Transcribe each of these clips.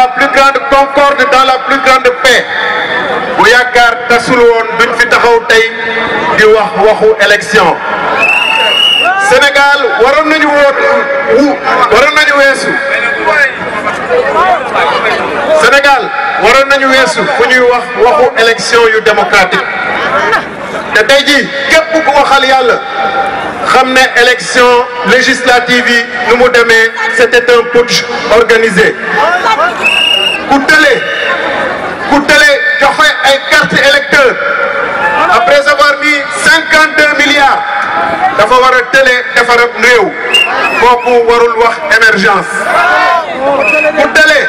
la plus grande concorde, dans la plus grande paix. bu yaakaar tasul woon duñ fi taxaw tey di wax waxu élection. Sénégal waroon nañu weesu. Sénégal waroon nañu weesu fu ñuy wax waxu élection yu démocratique. te tey jii képp ku waxal yàlla xam ne élection législative yi nu mu demee c'était un putsch organisé. ku tële joxe ay carte électeur après avoir mis 52 milliards dafa war a tële defaram réew kooku warul wax émergence. ku tële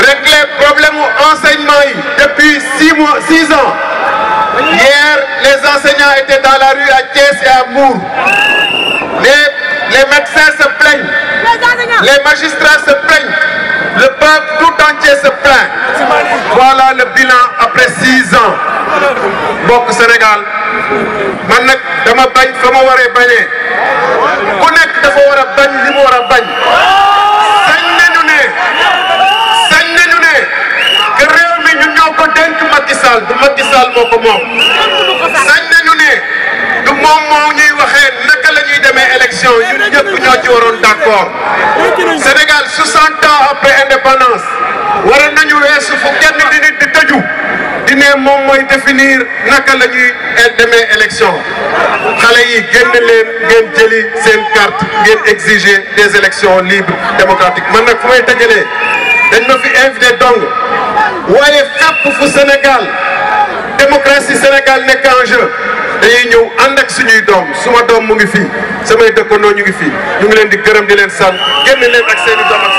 régler problème mu enseignement yi depuis 6 ans. Hier, les enseignants étaient dans la rue à Thiès et à Mbour. Les médecins se plaignent, les magistrats se plaignent, le peuple tout entier se plaint. Voilà le bilan après 6 ans. Mbokk Sénégal man nag dama bañ fa ma waree bañee ku nekk dafa war a bañ li mu war a bañ. sañ nañu ne que réew mi ñun ñoo ko dénk Macky Sall du Macky Sall moo ko moom. sañ nañu ne du moom moo ñuy waxee naka la ñuy demee élection ñun ñëpp ñoo ci waroon d'accord. Sénégal 60 ans après indépendance waroon nañu weesu fu kenn di nit di tëju di ne moom mooy définir naka la ñuy demee élection. xale yi génn leen ngeen jëli seen carte ngeen exiger des élections libres démocratiques. man nag fu may tëjalee dañ ma fi invité dong waaye fépp fu Sénégal démocratie Sénégal nekk en jeu dañuy ñëw ànd ak suñuy doom suma doom mu ngi fii samay dëkkandoo ñu ngi fii ñu ngi leen di gërëm di leen sant génn leen ak seen i doom ak